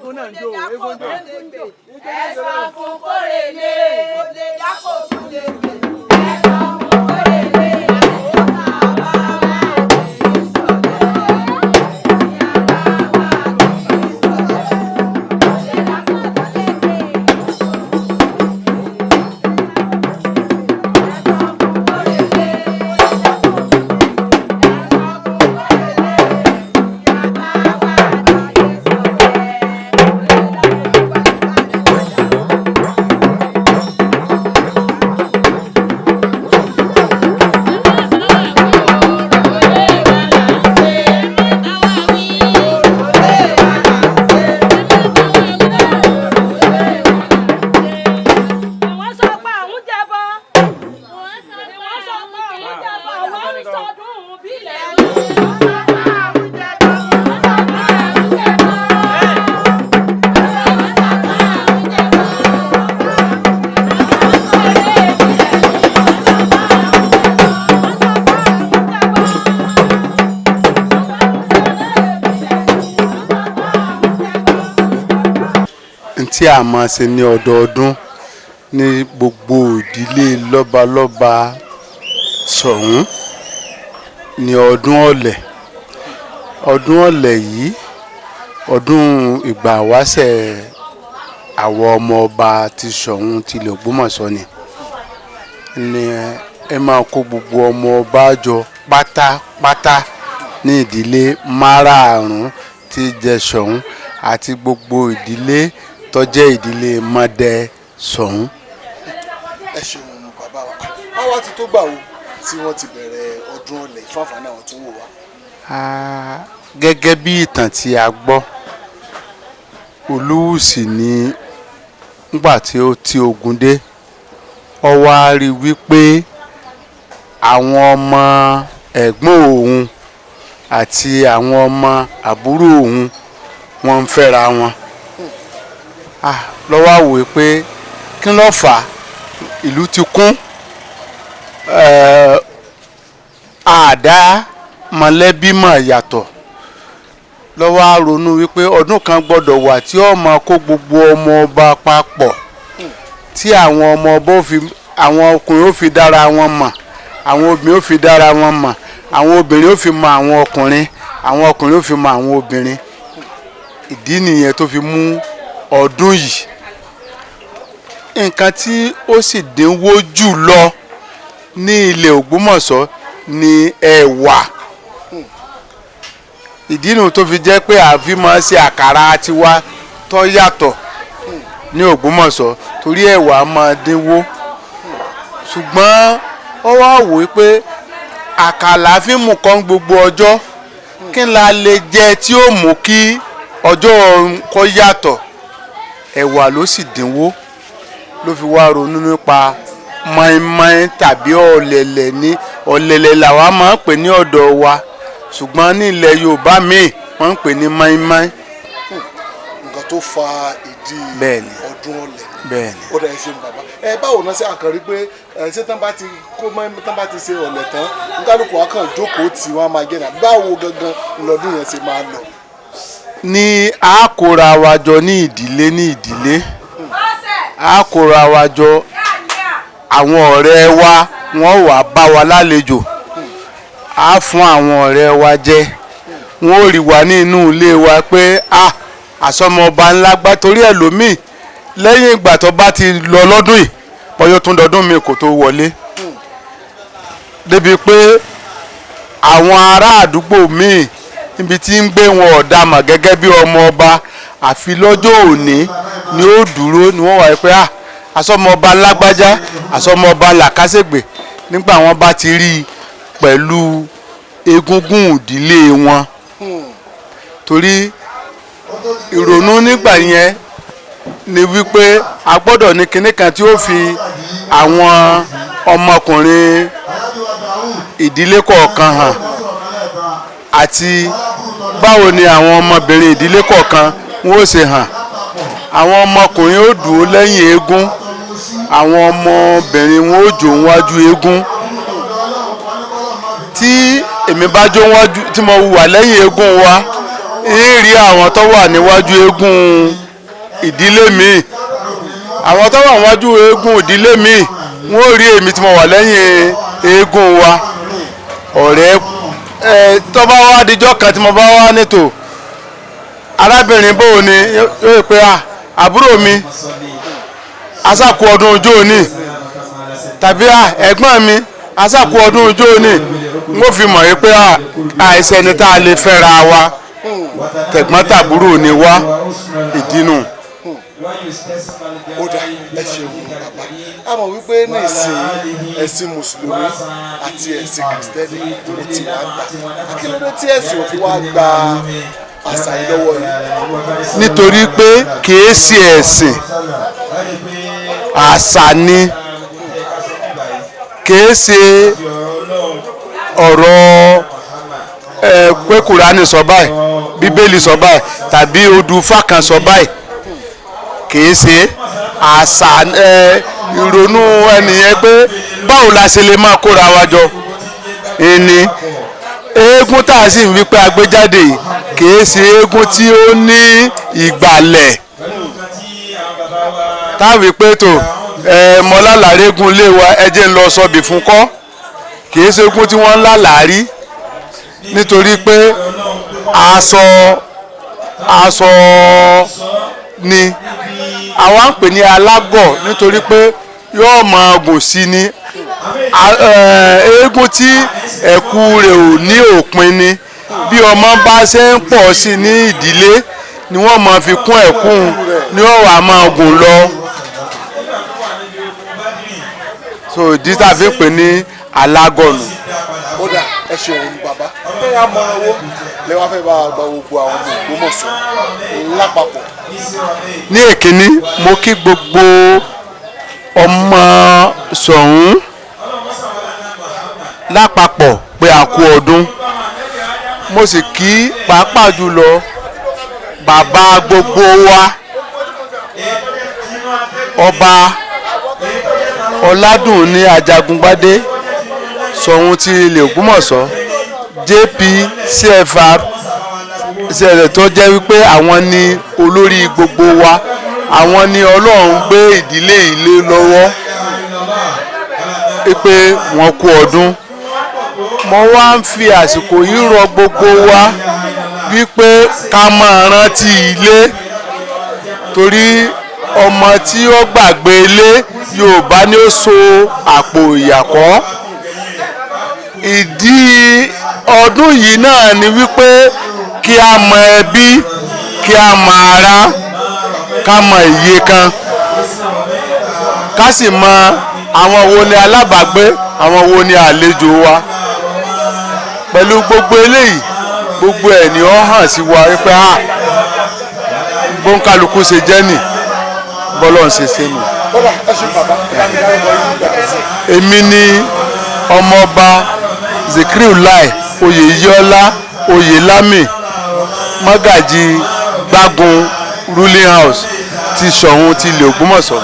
Eégún náà ń jó, eégún ń jó. Ẹ sọ fún kórèlé, kò lè dákò tún lè gbè. Ẹ sọ fún kórèlé, ó ta bá wà kì í sọ̀lẹ̀. Ìyá bá wà kì í sọ̀lẹ̀. Kò lè dákò tún lè gbè. Ẹ sọ fún kórèlé, kò lè dákò tún lè gbè. Ẹ sọ fún kórèlé, ìyá bá wà kì í sọ̀lẹ̀. Kò lè dákò. Wọ́n sọ pé àwọn jẹbọ. Wọ́n sọ pé àwọn jẹbọ. Àwọn ń sọdún bílẹ̀. Ntí a máa ṣe ní ọdọọdún ní gbogbo ìdílé lọ́balọ́ba Ṣọ̀ún ní ọdún ọ̀lẹ̀. Ọdún ọ̀lẹ̀ yìí, ọdún ìgbà wáṣẹ̀ àwọn ọmọ ọba ti Ṣọ̀ún tilẹ̀ Ògbómọ̀ṣọ́ ni ni ẹ máa kó gbogbo ọmọ ọba jọ pátápátá ní ìdílé márààrún tí jẹ́ Ṣọ̀ún àti gbogbo ìdílé tó jẹ́ ìdílé mọ́dẹ Ṣọ̀ún. Ẹ ṣeun bàbá wa. Àwa ti tó gbà wo tí wọ́n ti bẹ̀rẹ̀ ọdún ọ̀lẹ̀ ìfáǹfààní àwọn tó ń wò wá? Ah, gẹ́gẹ́ bí ìtàn tí a gbọ́, Olúwùsì ní nígbà tí ó ti ogun dé, ó wá rí wípé àwọn ọmọ ẹ̀gbọ́n òun àti àwọn ọmọ àbúrò òun wọ́n ń fẹ́ra wọn. Ah, ló wá wò pé kí ló fà á, ìlú ti kún, àdá mọ̀lẹ́bí mọ̀ yàtọ̀. Ló wá ronú wípé ọdún kan gbọ́dọ̀ wà tí ó máa kó gbogbo ọmọ ọba papọ̀, tí àwọn ọmọ ọba ó fi, àwọn ọkùnrin ó fi dára wọn mọ̀, àwọn obìnrin ó fi dára wọn mọ̀, àwọn obìnrin ó fi mọ àwọn ọkùnrin, àwọn ọkùnrin ó fi mọ àwọn obìnrin. Ìdí nìyẹn tó fi mú ọdún yìí. Nǹkan tí ó sì dínwó jù lọ ní ilẹ̀ Ògbómọ̀ṣọ́ ni ẹ̀wà. Ìdí nìyẹn tó fi jẹ́ pé àfi máa ṣe àkàrà tiwa tó yàtọ̀ ní Ògbómọ̀ṣọ́, torí ẹ̀wà máa dínwó. Ṣùgbọ́n ó wá wò ó pé àkàlà fi mú kan gbogbo ọjọ́, kí n la lè jẹ tí ó mú kí ọjọ́ kó yàtọ̀. Ẹ̀wà ló sì dínwó, ló fi wá ronú nípa mọ́ínmọ́ín tàbí ọ̀lẹ̀lẹ̀. Ní ọ̀lẹ̀lẹ̀ làwa máa ń pè ní ọ̀dọ̀ wa, ṣùgbọ́n ní ilẹ̀ Yorùbá míì wọ́n ń pè ní mọ́ínmọ́ín. Nǹkan tó fa ìdí Bẹ́ẹ̀ni. ọdún ọ̀lẹ̀. Bẹ́ẹ̀ni. Ó dẹ̀ ṣe bàbá. Ẹ báwo náà ṣe àkànrí pé ẹ ṣé tán bá ti kó mọ́, tán bá ti ṣe ọ̀lẹ̀ tán, nkálukú wa kàn jókòó tí wọ́n á máa jẹ́ náà, báwo gangan lọ́dún yẹn ṣe máa lọ? Ní a kóra wa jọ ní ìdílé ní ìdílé, a kóra wa jọ, àwọn ọ̀rẹ́ wa wọ́n wà bá wa lálejò, a fún àwọn ọ̀rẹ́ wa jẹ, wọ́n ò rí wa ní inú ilé wa pé a àsọmọba ńlá gbá, torí ẹlòmíì lẹ́yìn ìgbà tó bá ti lọ lọ́dún yìí, bọ́yọ́ tún dọdún mi kò tó wọlé, débi pé àwọn ará àdúgbò míì níbi tí ń gbé wọn ọ̀dà mọ̀ gẹ́gẹ́ bí ọmọ ọba, àfi lọ́jọ́ òní ni ó dúró ni wọ́n wà pé à àsọmọba lágbájá, àsọmọba làkàṣègbè, nígbà wọn bá ti rí i pẹ̀lú egungun ìdílé wọn. Torí ìrònú nígbà yẹn ni wípé a gbọ́dọ̀ ní kinní kan tí ó fi àwọn ọmọkùnrin ìdílé kọ̀ọ̀kan hàn, àti báwo ni àwọn ọmọbìnrin ìdílé kọ̀ọ̀kan wọn ó ṣe hàn. Àwọn ọmọkùnrin ó dúró lẹ́yìn eégún, àwọn ọmọbìnrin wọn ó jó níwájú eégún. Tí èmi bá jó níwájú, tí mo wà lẹ́yìn eégún wa, Ń rí àwọn tó wà níwájú eégún ìdílé míì, àwọn tó wà níwájú eégún ìdílé míì, wọ́n rí èmi tí mo wà lẹ́yìn eégún wa. Ọ̀rẹ́ ẹ tó bá wá dijọ́ kan tí mo bá wá nítò arábìnrin bò ní, yóò pé à àbúrò mi, asákú ọdún ọjọ́ òní, tàbí à ẹ̀gbọ́n mi, asákú ọdún ọjọ́ òní. N ó fi mọ̀ yí pé à àìsàn ẹni tá a lè fẹ́ra wa, tẹ̀gbọ́n tàbúrò ni wá, ìdínú. Ó dà, ẹ ṣeun bàbá. A mọ̀ wípé ní ìsìn, ẹ̀sìn mùsùlùmí àti ẹ̀sìn kìrìsìtẹ́nì ó ti wá ń tà. Kí ló dé tí ẹ̀sìn ò fi wá gba àṣà yìí lọ́wọ́ yìí? Nítorí pé kìí ṣe ẹ̀sìn, àṣà ni. Kìí ṣe ọ̀rọ̀ ẹ pé Kùránì sọ báyìí, Bíbélì sọ báyìí, tàbí odù Ifá kan sọ báyìí. Kìí ṣe àṣà. Ẹ ìrònú ẹnìyẹn pé báwo la ṣe lè máa kóra wa jọ ẹni eégún tá a sì ń wí pé agbéjáde yìí kìí ṣe eégún tí ó ní ìgbàlẹ̀ táwí pé tó ẹ mọ́lálàrégún lé wa, ẹ jẹ́ ń lọ sọbì fún kọ́. Kìí ṣe eégún tí wọ́n ń lálàárí, nítorí pé aṣọ ni àwa ń pè ní alágọ̀, nítorí pé yóò máa gùn sí ni. Eégún tí ẹ̀kú rẹ̀ ò ní òpin ni. Bí ọmọ bá ṣe ń pọ̀ sí ní ìdílé ni wọ́n máa fi kún ẹ̀kún, ni wọ́n wà máa gùn lọ. So ìdí tá a fi ń pè ní alágọ̀nù. Ó dà, ẹ ṣeun bàbá. Ẹ àmọ̀ràn wo lẹ wá fẹ́ bá wa gba gbogbo àwọn ọmọ Ògbómọ̀ṣọ́ lápapọ̀? Ní èkíní, mo kí gbogbo ọmọ Ṣọ̀ún lápapọ̀ pé a kú ọdún. Mo sì kí pàápàá jùlọ bàbá gbogbo wa, Ọba Ọládùnní Ajagungbadé, Ṣọ̀ún ti ilẹ̀ Ògbómọ̀ṣọ́, JP CFR ṣẹlẹ̀, tó jẹ́ wípé àwọn ni olórí gbogbo wa, àwọn ni Ọlọ́run gbé ìdílé ilé lọ́wọ́, pé wọ́n kú ọdún. Mo wá ń fi àsìkò yìí rọ gbogbo wa wípé ká máa rántí ilé, torí ọmọ tí ó gbàgbé ilé, Yorùbá ni ó so àpò ìyàkọ́. Ìdí ọdún yìí náà ni wípé kí a mọ ẹbí, kí a mọ ará, ká mọ iye kan, ká sì mọ àwọn wo ni alábàágbé, àwọn wo ni àlejò wa. Pẹ̀lú gbogbo eléyìí, gbogbo ẹ̀ ni ó hàn sí wa wípé a bóńkálukú ṣe jẹ́ nì bọ́lọ̀ ń ṣe ṣe nù. Ó dà, ẹ ṣeun bàbá. Ẹ bá mi dárúkọ yín nígbà tó sí. Èmi ni ọmọọba Zikriulai Oyèyíọlá Oyèlámì, mọ́gàjì Gbágun ruling house ti Ṣọ̀ún ti ilẹ̀ Ògbómọ̀ṣọ́.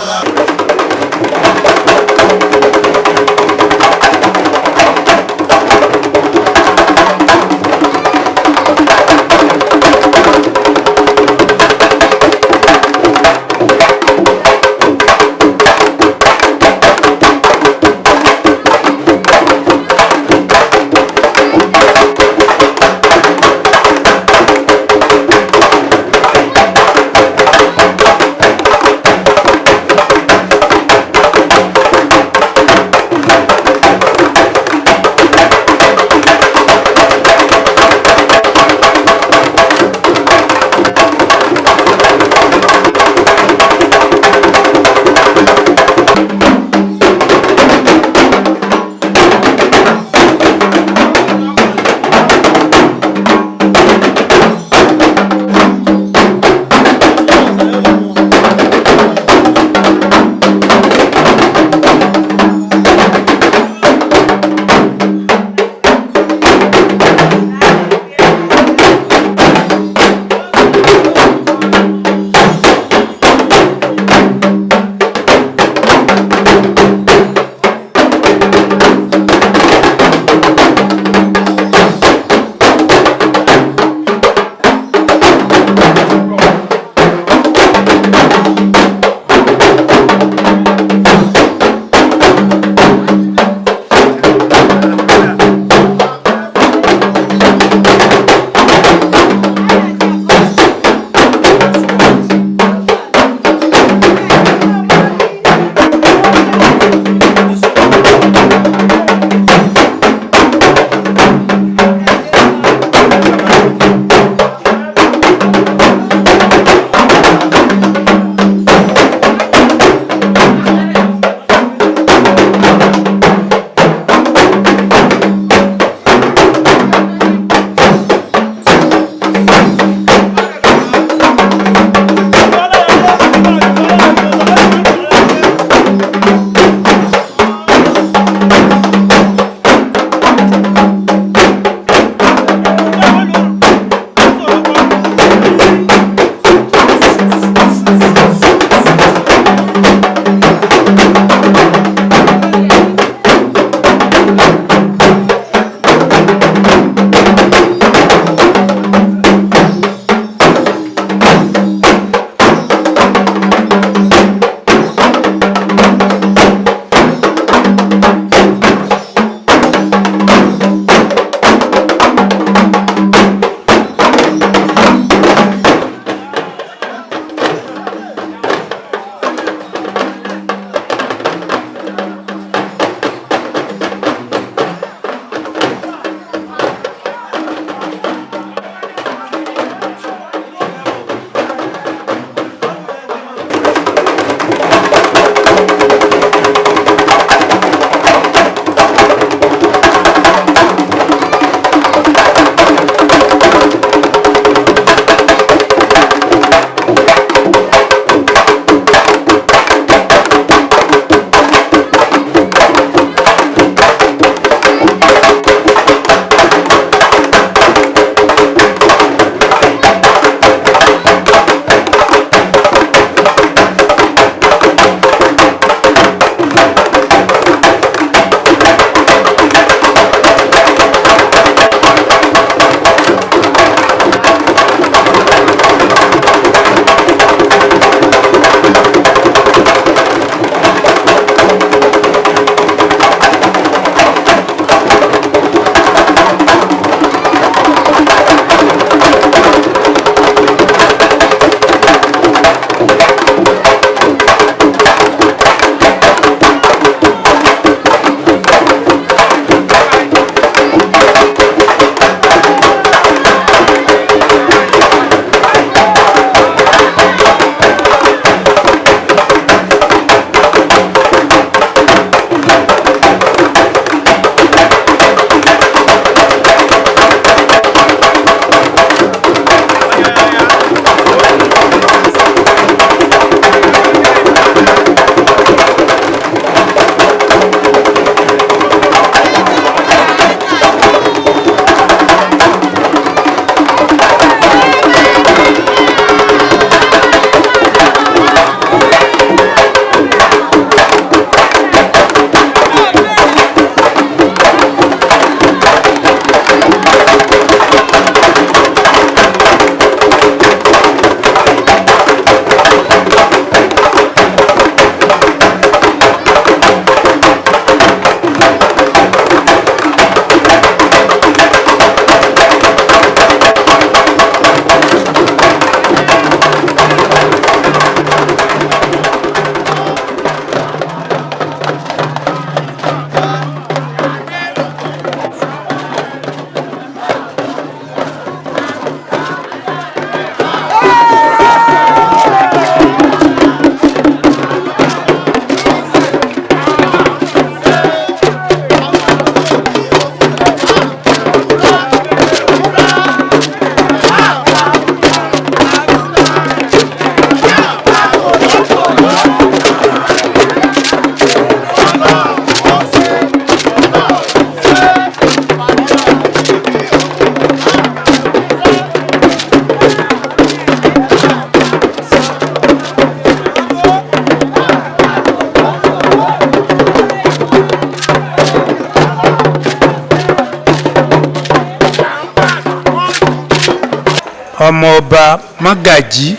Ọmọọba Mọ́gàjí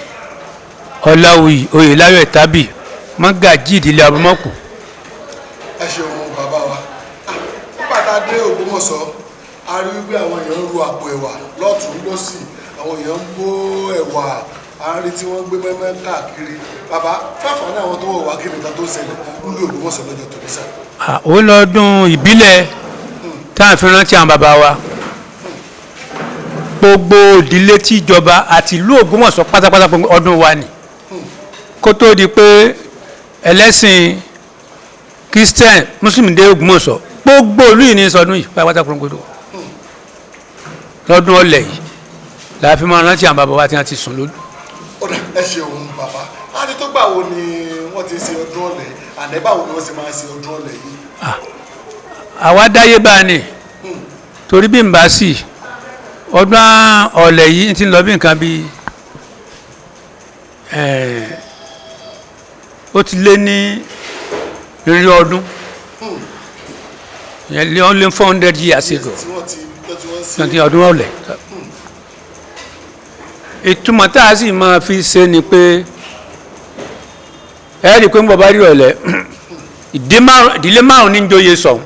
Ọláwuyì Oyèláyọ̀ Tábì, Mọ́gàjí ìdílé Abúmọ̀kù. Ẹ ṣeun bàbá wa. Nígbà tá a dé Ògbómọ̀ṣọ́, a rí wípé àwọn èèyàn ń ru àpò ẹ̀wà lọ́tùn lọ́sì, àwọn èèyàn ń bó ẹ̀wà, a rí tí wọ́n ń gbé mẹ́mẹ́ káàkiri. Bàbá, fáfàní àwọn tó wọ̀ wá, kí nìkan tó ń ṣẹlẹ̀ nílùú Ògbómọ̀ṣọ́ lọ́jọ́ tòní sá? Ó lọ́dún ìbílẹ̀ tá à ń fi rántí àwọn bàbá wa. Gbogbo ìdílé tí ìjọba àti ìlú Ògbómọ̀ṣọ́ pátápátá, gbogbo ọdún wa ni kó tó di pé ẹlẹ́sìn Christian, Muslim dé Ògbómọ̀ṣọ́. Gbogbo ìlú yìí ní sọdún yìí pátápátá gbogbo. Lọ́dún ọ̀lẹ̀ yìí la fi máa rántí àwọn bàbá wa tí wọ́n ti sùn lójú. Ó dà, ẹ ṣeun bàbá. Á ti tó gbà wo ni wọ́n ti ṣe ọdún ọ̀lẹ̀ àná? Báwo ni wọ́n ṣe máa ń ṣe ọdún ọ̀lẹ̀ yìí? Àwa dáyé bá a ní torí bí n bá sì ọdún ọ̀lẹ̀ yìí ti ń lọ bí nǹkan bíi ó ti lé ní irinwó ọdún ìyẹn lé ó lé 400 years ago. Tí wọ́n ti tó tí wọ́n ṣe Ní ọdún ọ̀lẹ̀, ìtumọ̀ tá a sì máa fi ṣe ni pé ẹ rí i pé ń bọ̀ bá rí ọ̀lẹ̀, ìdílé márùn-ún ní joyè sọ̀hún.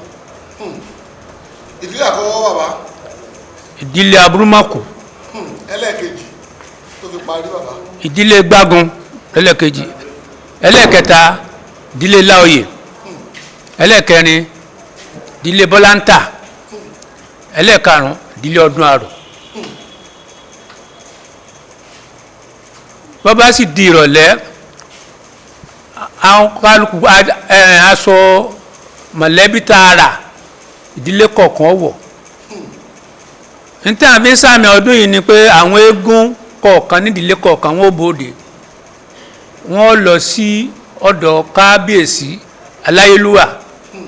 Ìdílé àkọ́kọ́, bàbá? Ìdílé Aburúmọ̀kù. Ẹlẹ́ẹ̀kejì tó fi parí, bàbá? Ìdílé Gbágun ẹlẹ́ẹ̀kejì, ẹlẹ́ẹ̀kẹta ìdílé Láòyè, ẹlẹ́ẹ̀kẹrin ìdílé Bọ́láńtà, ẹlẹ́ẹ̀karùn ìdílé Ọdún Àrò. Bọ́bá sì di ìrọ̀lẹ́, àwọn kálukú aṣọ mọ̀lẹ́bí tààrà ìdílé kọ̀ọ̀kan wọ̀. Níta àfi ń sàmì ọdún yìí ni pé àwọn eégún kọ̀ọ̀kan nídìílé kọ̀ọ̀kan, wọn ò bòde, wọ́n lọ sí ọ̀dọ̀ kábíyèsí aláyélúwà,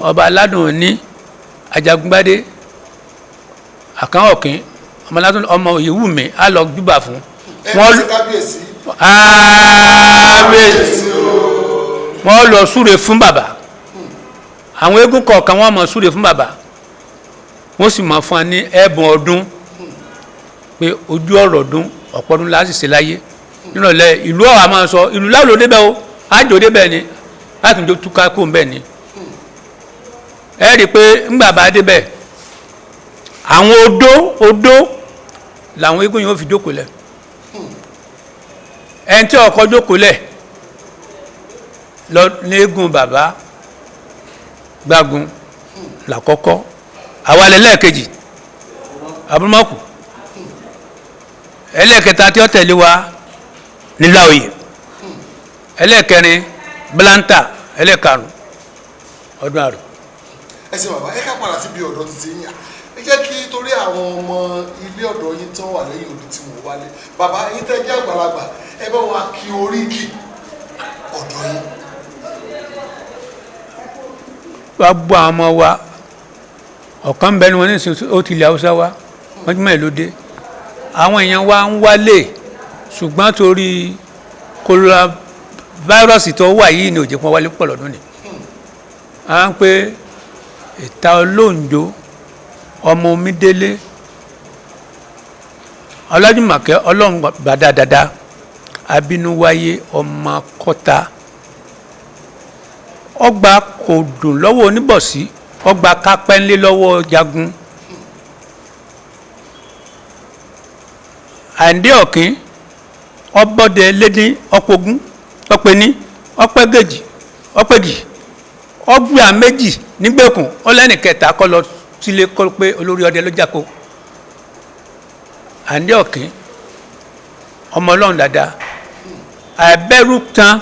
Ọba Aládùn ní Ajagungbádé Àkànọ̀kín, ọmọ Aládùn, ọmọ Òyewùmí, á lọ júbà fún Ẹ wọ́n. ṣe kábíyèsí. Kábíyèsí. Wọ́n lọ súre fún bàbá. Àwọn eégún kọ̀ọ̀kan, wọ́n mọ̀ súre fún bàbá, wọ́n sì mọ̀ fún wa ní ẹ̀bùn ọdún pé ojú ọ̀rọ̀ ọdún ọ̀pọ̀ ọdún láti ṣe láyé. Nírọ̀lẹ́, ìlú ọ̀hà máa sọ ìlú láwùlò débẹ̀ o, àjò débẹ̀ ni láti jó túká kó ń bẹ̀ ni. Ẹ rí i pé ńgbà bá débẹ̀, àwọn odó odó làwọn eégún yìí ó fi jókòó lẹ̀. Ẹni tí ọkọ jókòó lẹ̀ lọ ní eégún bàbá Gbágun làkọ́kọ́, àwa lẹ́lẹ́kejì, Abúmọ́kù ẹlẹ́ẹ̀kẹta, tí ó tẹ̀lé wa níláòyè ẹlẹ́ẹ̀kẹrin, Blanta ẹlẹ́ẹ̀karùn, Ọdún Àrò. Ẹ ṣe bàbá. Ẹ ká padà síbi ọ̀dọ́ títí yín. Ẹ jẹ́ kí torí àwọn ọmọ ilé ọ̀dọ́ yín tán wà lẹ́yìn òbí tí wọ́n wálé. Bàbá yín tẹ́ jẹ́ àgbàlagbà, ẹ bá wa kí oríkì ọ̀dọ́ yín. Wá gbọ́ àwọn ọmọ wa, ọ̀kan bẹ́ẹ̀ ni wọ́n ní ìsìn, ó ti ilẹ̀ Haúsá wá, wọ́n ti mọ̀ ẹ́ lóde. Àwọn èèyàn wa ń wálé, ṣùgbọ́n torí coronavirus tó wà yìí ni ò jẹ́ kí wọ́n wálé pọ̀ lọ́dún ni. À ń pé ìta olóńjó, ọmọ Omídélé Ọlájúmọ̀kẹ́, Ọlọ́run bàdá dáadáa, abínúwáyé, ọmọ kọta ọgbà kò dùn lọ́wọ́ oníbọ̀sí, ọgbà kápẹ́ńlé lọ́wọ́ jagun Àǹdé ọ̀kín, ọbọ̀dẹ lédín ọ̀pọ̀gún ọ̀pẹ̀ní ọ̀pẹ̀gẹ̀jì ọ̀pẹ̀gì ọgbà méjì nígbèkùn ọlẹ́nìkẹta kọ́ lọ sílé kọ́ pé olórí ọdẹ ló jáko. Àǹdé ọ̀kín, ọmọ Ọlọ́run dáadáa, àìbẹ̀rù tán,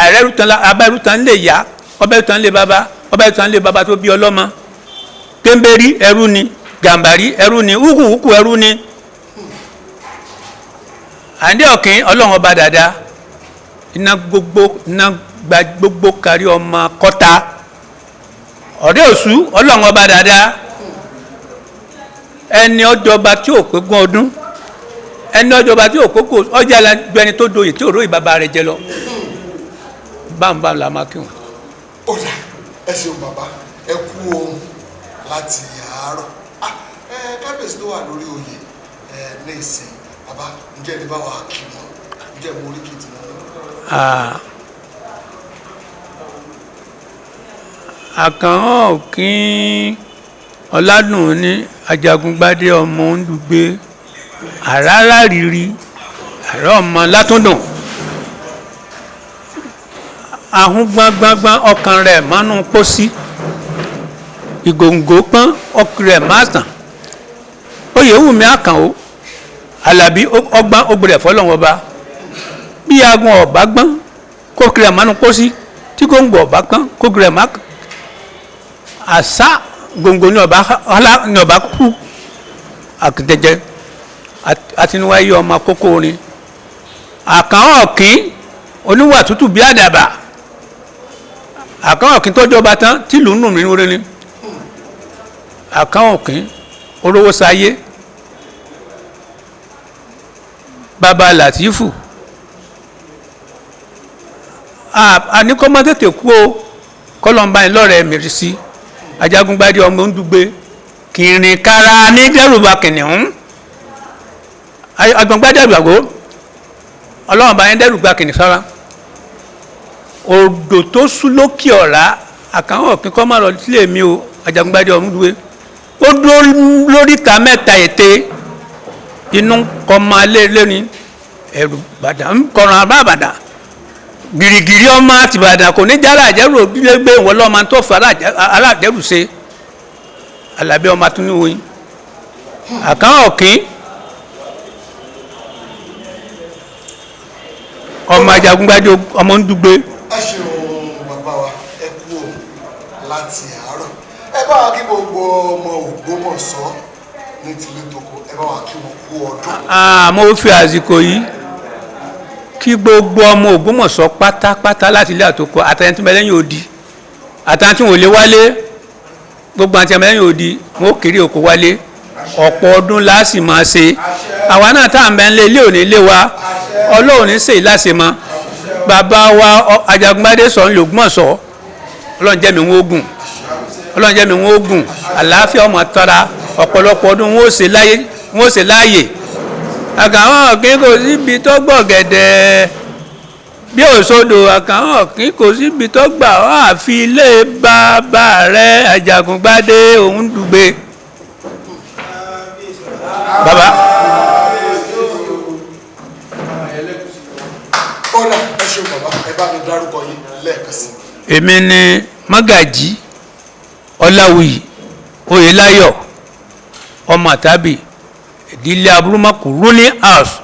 àìrẹ́rù tán, abẹ́rù tán lè yá, ọbẹ̀rù tán lè bàbá, ọbẹ̀rù tán lè bàbá tó bí ọlọ́mọ. Kéńbérí ẹrú ni, gàmbàrí ẹrú ni, húkúhúkú ẹrú ni. Àǹdé ọ̀kín, Ọlọ́run ọba dáadáa, iná gbogbo iná gba gbogbo kárí, ọmọ kọta ọ̀rẹ́ òṣù, Ọlọ́run ọba dáadáa, ẹni ọjọba tí ò pé gún ọdún, ẹni ọjọba tí ò kókò ọjà ju ẹni tó doyè tí ò róyè bàbá rẹ̀ jẹ lọ. Báńbáń la máa kí wọn. Ó dà, ẹ ṣeun bàbá, ẹ kú ohun láti àárọ̀. Kábíyèsí tó wà lórí oyè ní ìsìn, bàbá. Bàbá, ǹjẹ́ ẹ lè bá wa kí wọn? Ǹjẹ́ mo rí kí tí wọn náà? Àkànhàn Òkín Ọládùnní Ajagungbadé ọmọ Òǹdùgbé àràrà rírí àrà ọmọ Látúndùn ahun gbangbangbang ọkàn rẹ̀ mọ́nú pósí ìgòǹgò pọ́n ọkàn rẹ̀ má tàn. Oyèwùmí Àkànó Àlàbí ọgbọ́n ogbèrè fọlọ́wọn ọba bí agun ọ̀bá gbọ́n kókìrì àmánú pósí tí gòǹgò ọ̀bá gbọ́n kókìrì àmá àṣà gòǹgò ní ọba ọlá ní ọba kú àkìtẹ̀jẹ àtinúwáyé ọmọ kókó orin. Àkànó Ọ̀kín oníwà tútù bí àdàbà. Àkànó Ọ̀kín tó jọba tán tìlú nù mí orin ni. Àkànó Ọ̀kín olówó sáyé bàbá Látìfù àníkọ́mọ́ tètè kú o kọ́lọ́mbà yín lọ́rẹ̀ẹ́ mìírí sí Ajagungbadé ọmọ Òǹdùgbé kìrìn kára ní dẹ́rùbà kìnìún Ajagungbadé àgbàgbó ọlọ́run bá yín dẹ́rùbà kìnìún sára odò tó sú lókè ọ̀rá. Àkànó Ọ̀kín kọ́ máa lọ sílé mi o. Ajagungbadé ọmọ Òǹdùgbé ó dúró lóríta mẹ́ta ète inú kọ́ máa lé lẹ́ni ẹ̀rù bàdà ń kọran abá bàdà gìrìgìrì ọmọ àtìbàdàn kò ní jára àjẹrù òdílé gbé ìwọ lọ́mọ tó fà aláàjẹrù ṣe. Àlàbí ọmọ atúnúwìn Àkànó Ọ̀kín ọmọ Ajagungbadé ọmọ Òǹdùgbé. Ẹ ṣeun bàbá wa, ẹ kú o láti àárọ̀. Ẹ bá wa kí gbogbo ọmọ Ògbómọ̀ṣọ́ ní tilé toko, ẹ bá wa kí wọn kú ọdún. Mo fi àsìkò yìí kí gbogbo ọmọ Ògbómọ̀ṣọ́ pátápátá láti ilé àtòkọ àtẹni tí mẹlẹ́yìn odi àtẹni tí wọn ò lè wálé, gbogbo àti mẹlẹ́yìn odi wọn ò kéré oko wálé. Ọ̀pọ̀ ọdún la sì máa ṣe. Àwa náà tá à ń bẹ ń lé ilé òní lé wa, Ọlọ́run ní sèyí láṣẹ mọ́. Bàbá wa Ajagungbadé sọ ń lògbọ̀nsọ̀, Ọlọ́run jẹ́ mi ń ogun, Ọlọ́run jẹ́ mi ń ogun, àlàáfíà ọmọ tara ọ̀pọ̀lọpọ̀ ọdún wọn ò ṣe láyé, wọn ò ṣe láàyè. Àkànó Ọ̀kín kò síbi tó gbọ̀gẹ̀dẹ̀ bí òṣodò. Àkànó Ọ̀kín kò síbi tó gbà ọ́ àfi ilé bàbá rẹ̀ Ajagungbadé Òǹdùgbé. Bàbá. Ọ̀rà, ẹ ṣeun bàbá, ẹ bá mi dárúkọ yín lẹ́ẹ̀kan sí i. Èmi ni Mọ́gàjí Ọláwuyì Oyèláyọ̀ ọmọ àtàbí ìdílé aburúmọ̀kù ruling house.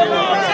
Ọmọ.